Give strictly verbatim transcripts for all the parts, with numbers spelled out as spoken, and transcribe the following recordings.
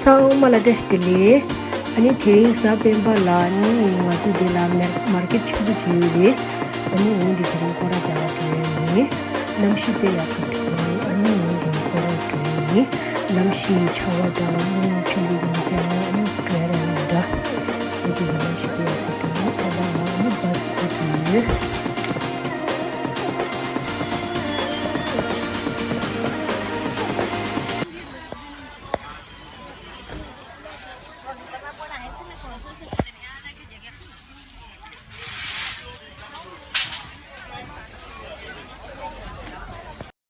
ཚང་མ་ལ་བཀྲ་ཤིས་བདེ་ལེགས། ཨ་ནི་དེ་རིང་གཟའ་སྤེན་པ་ལ་ནི་ང་ཚོ་འདི་ལ་མར་མར་ཀེཊ་ཆེན་པོ་ཅིག་ཡོད་རེད། ཨ་ནི་འོ་འདི་དེ་རིང་སྐོར་ར་རྒྱག་ལ་འགྲོ་ཡ་ཡིན། གནམ་གཤིས་དཔེ་ཡག་པོ་འདུག་ཨ་ནི་འོ་འདི་སྐོར་ར་འགྲོ་ཡ་ཡིན། གནམ་གཤིས་ཆར་པ་འདྲ་རླུང་ཆེན་པོ་ཡིན་ཀྱང་ཨ་ནི་འགྲོ་ཡ་ར་ཡིན་འདྲ། འོ་འདི་གནམ་གཤིས་དཔེ་ཡག་པོ་འདུག་ད་ལྟ་ང་ཨ་ནི་བར་དུ་འགྲོ་གི་ཡོད།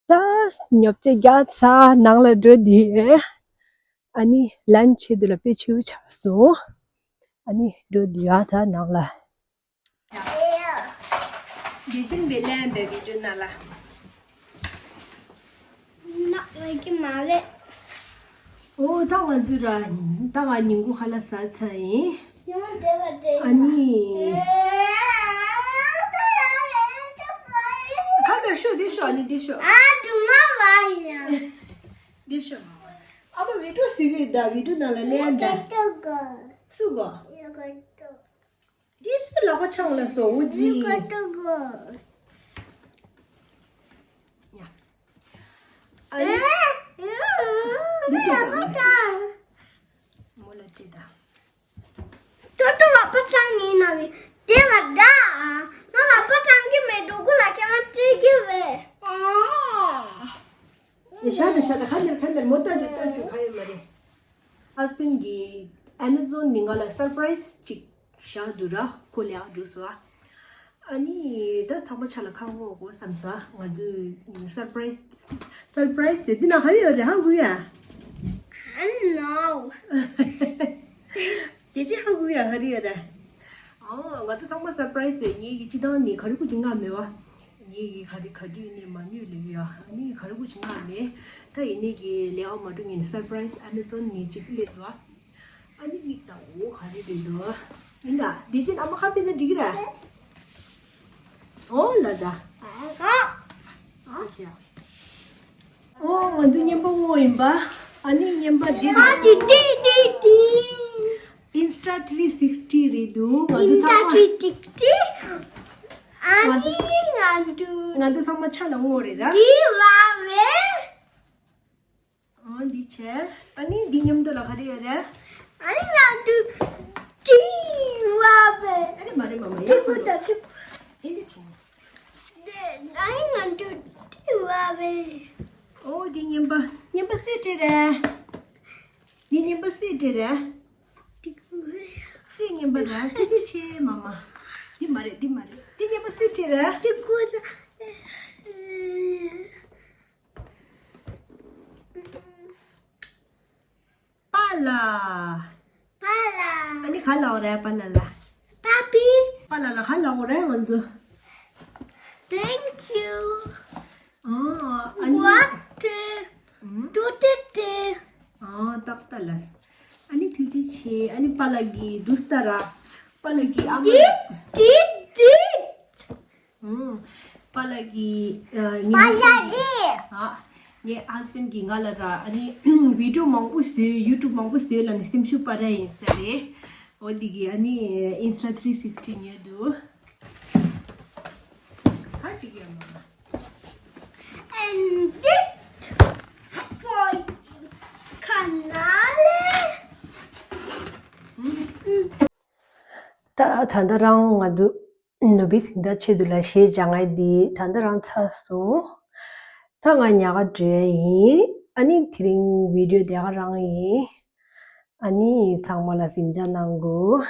ད་ཉོ་ཆ་རྒྱག་ཚར། ནང་ལ་འགྲོ་དུས། ཨ་ནི་ལན་ཆེད་དུ་ལ་དཔེ་ཆེ་བོ་ཆགས་སོང་། ཨ་ནི་འགྲོ་དུས་ཨ་ད་ནང་ལ། བདེ་ཆེན་པའི་ལན་པའི་བི་ཌིའོ་ནང་ལ། ནག་ལ་གི་མ་རེད། ཨོ་ད་ང་ཚོ་ར་ད་ང་ཉིན་གུང་ཁ་ལག་ཟ་ཚར་ཡིན། ཡང་བདེ་བ་བདེ། ཨ་ནི། ཁ་མེར་ཤོག་བདེ་ཤོག་ཨ་ནི་བདེ་ཤོག་ཨ་དུ་མ་བ་ཡ། བདེ་ཤོག་ཨ་མ་བི་ཌིའོ་སུ་གི་ད་བི་ཌིའོ་ནང་ལ་ལན་ད། སུ་གོ། འདི་སུ་ལག་པ་འཆང་ལ་སོ་འུ་ཛི། ཡ། ཨ་ནི། འདི་ལྟ་བུ། མོ་ལ་དྲིས་ད། ཏོ་ཏོ་ལག་པ་འཆང་ངེས་ན་བི་དེ་ལ་ད། ང་ལག་པ་འཆང་གི་མེད་འགྲོ་གུ་ལ་ཁྱེད་རང་སྤྲད་གི་བས། ཡ་ཤ་ད་ཤ་ད་ཁ་མེར་ཁ་མེར་མོ་ལྟ་རྒྱུ་ལྟ་རྒྱུ་ཁ་ཡོད་མ་རེད། ཧ་སི་བྷེན་ཌི་གིས་ཨ་མེ་ཛོན་ནས་ང་ལ་སར་པ་རའི་སི་ཅིག་བཞག་འདུག་ར། ཁོ་ལས་ཨ་འགྲོ་སོང་ཨ། ཨ་ནི་ད་ཚང་མ་ཆ་ལ་ཁ་ངོ་དགོས་བསམ་སོང་ཨ། ང་ཚོས་སར་པ་རའི་སི་སར་པ་རའི་སི་དེ་ན་ག་རེ་ཡོད་རེད་ཧ་གོ་ཡ། I don't know. དེ་ཅི་ཧ་གོ་ཡ་ག་རེ་ཡོད་རེད། ཨ་ང་ཚོ་ཚང་མ་སར་པ་རའི་སི་རེད། ངེད་ཀྱི་སྤྱི་བཏང་ནས་ག་རེ་ཁུ་ཅིག་ང་མེད་བ། ངེད་ཀྱི་ག་རེ་ག་དུས་ནས་མ་ཉོས་ལེ་ཡ། ཨ་ནི་ག་རེ་ཁུ་ཅིག་ང་མེད། ད་ཡིན་ནས་ཀྱི་ལས་ཨ་མ་འགྲོ་ངེད་ནས་སར་པ་རའི་སི་ཨ་མེ་ཛོན་ནས་ཅིག་སླེབས་འདུག་ཨ། ཨ་ནི་མིག་དང་འོ་ག་རེ་རེད་འདུག་ཡིན་ད། འདི་ཅན་ཨ་མ་ཁ་པེ་ན་འགྲིག་གི་ར། འོ་ལ་ད། ཨ་ཅག་འོ་ང་ཚོ་རྔན་པ་དངོས་ཡིན་པ། ཨ་ནི་རྔན་པ་འདི་རེད། ཨ་འདི་འདི་འདི་འདི། Insta three sixty རེད་འདུག་ང་ཚོ་ཚང་མ། Insta three sixty། ཨ་ནི་ང་ཚོ་ང་ཚོ་ཚང་མ་ཆ་ལ་འོ་རེད་ར། འདི་བ་རེད། ཨ་འདི་བྱས། ཨ་ནི་འདི་མཉམ་དུ་ལ་ག་རེ་ཡོད་རེད། ཨ་ནི་ང་འདུ་ཏི་བ་བེ། ཨ་ནི་མ་རེད་མ་མ་ཡག་ཏི་པོ་ད་ཏི་པོ། ཨེ་འདི་བྱུང་། ཨ་ནི་ང་འདུ་ཏི་བ་བེ། ཨོ་འདི་རྔན་པ་རྔན་པ་སུས་སྤྲད་རེད། འདི་རྔན་པ་སུས་སྤྲད་རེད། ཏི་པོ། སུས་རྔན་པ་རེད་ཏི་ཏི་ཆེ་མ་མ། འདི་མ་རེད་འདི་མ་རེད་འདི་རྔན་པ་སུས་སྤྲད་རེད། ཏི་པོ་ད། པཱ་ལགས། པཱ་ལགས། ཨ་ནི་ག་ལབ་རེད་པཱ་ལགས་ལ། པཱ་པི། པཱ་ལགས་ལ་ག་ལབ་རེད་ང་ཚོ། Thank you། ཨ་ཨ་ནི། What? ཨུམ། Do this. ཨ་ཏག་ཏག་ལ། ཨ་ནི་ཐུགས་རྗེ་ཆེ། ཨ་ནི་པཱ་ལགས་ཀྱི་འདུག་སྟ་ར། པཱ་ལགས་ཀྱི་ཨ་མ། This, this, this. ཨུམ། པཱ་ལགས་ཀྱི་ཨ་ངའི་པཱ་ལགས་ཀྱི། ཨ་ངའི་ཧ་སི་བྷེན་ཌི་གིས་ང་ལ་ར་ཨ་ནི་བི་ཌིའོ་མང་པོ་བཟོས་ཡུ་ཊུབ་མང་པོ་བཟོས་ལབ་ནས་སེམས་ཤུགས་སྤར་ར་ཡིན་ས་རེད། འོ་འདི་གི་ཨ་ནི་Insta three sixty ཉོས་འདུག་ག་ཅིག་ཡོད་མ། And this boy ཁ་ན་ལེ། ད་ད་ལྟ་རང་ང་ཚོ་ནུ་བི་སིང་ད་ཆེད་དུ་ལ་གཞས་སྦྱང་ཡ་འདི་ད་ལྟ་རང་ཚར་སོང་། ད་ང་ཉལ་ག་འགྲོ་ཡ་ཡིན། ཨ་ནི་དེ་རིང་བི་ཌིའོ་དེ་ག་རང་ཡིན། ཨ་ནི་ཚང་མ་ལ་གཟིམ་འཇག་གནང་དགོས།